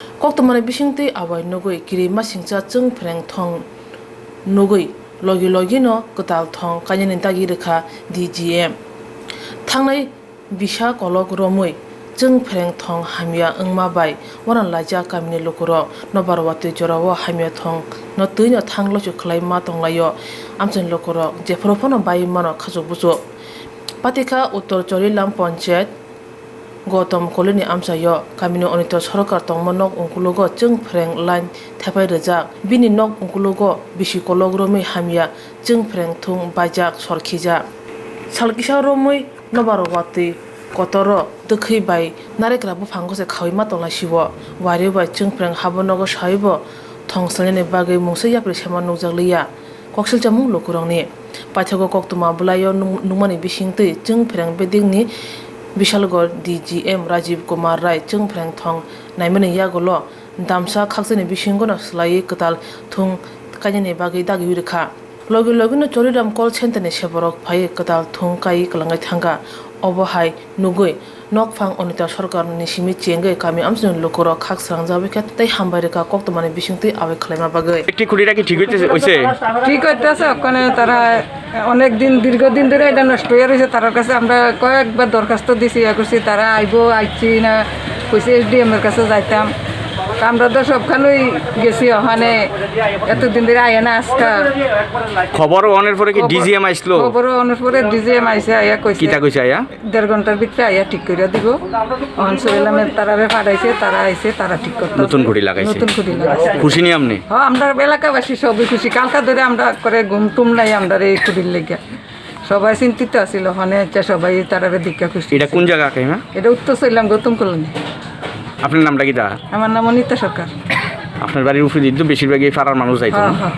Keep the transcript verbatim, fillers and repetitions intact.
Koktwmani bisingtwi abai nugwi kirimasingcha chwngphreng thong nugwi logi logino kwtal thong kainani dagi rwkha D G M. Thangnai bisa kolok romwi chwngphreng thong hamya wngma bai uanalaijak kamini lukurok. Nobar watwi jorao hamya thong no twino thang loisu khwlai ma tonglaio amchaini lukurok, jephuru phano bai mano khachuk buchuk. Patikha Uttor Chorilam Panchayat Gautam Colony amchaio kamini Anita Sarkar tongma nok ungkulugo chwngphreng line thepai rwjak. Bini nok ungkulugo bisi kolok romwi hamya chwngphreng thung baijak sor khijak. Sal kisa romwi nobar watwi kotoro twkhwi bai narekra buphango se khaui ma tongnai sio. Wario bai chwngphreng habo nogo saibo thong salnani bagwi mungsa yapri sema nukjak liya. Koksilchamung lukurokni paithago koktwma bwlaio nung-, nungmani bisingtwi chwngphreng bedekni Bishalgarh D G M Rajiv Kumar Rai chwngphreng thong naimani yagulo damsa khakchangni bisingono swlaiwi kwtal thung kainani bagwi dagiwi rwkha. Logi logino Choriram call centerni seborok phaiwi kwtal thung kaiwi kwlangwi thangkha. Obo hai nugwi nokphang Anita Sarkarni simi chengwi kami amchaini lukurok khak srangjagwi khe tei hambai rwkha koktwmani bisingtwi abai khwlaima bagwi. একটি খুঁটি রাখি ঠিক হইতেছে, হইছে? ঠিক হইতেছে, ওখানে তারা অনেক দিন, দীর্ঘদিন ধরে এটা নষ্ট হয়ে রয়েছে। তার কাছে আমরা কয়েকবার দরখাস্ত দিছি, ইয়ে করছি, তারা আইবো, আইছি না, কইছে এসডিএম এর কাছে যাইতাম। তা আমরা তো সবখানেই গেছি, ওখানে এতদিন ধরে আয় না আজকে। খবর অনের পরে কি খবর, ডিজিএম আইসলো? খবর অনের পরে ডিজিএম আইসে, আইয়া কইছে। কিতা কইছে আইয়া? দেড় ঘন্টার ভিতরে আইয়া ঠিক করে দিব। অহন সুরেলামে তারারে পাঠাইছে, তারা আইছে, তারা ঠিক করতে নতুন খুঁটি লাগাইছে। নতুন খুঁটি লাগাইছে। খুশি নি আপনি? হ্যাঁ, আমরা এলাকাবাসী সবই খুশি। কালকা ধরে আমরা করে ঘুম টুম নাই আমরা এই খুঁটির লেগে। সবাই চিন্তিত আছিল, ওখানে আচ্ছা সবাই তারারে দেখা খুশি। এটা কোন জায়গা, কাকিমা? এটা উত্তর সাইলাম গৌতম কলোনি। আপনার নামটা কি দা? আমার নাম অনিতা সরকার। আপনার বাড়ির উপরে তো বেশিরভাগই পাড়ার মানুষ যাইতো হ্যাঁ, না? হ্যাঁ।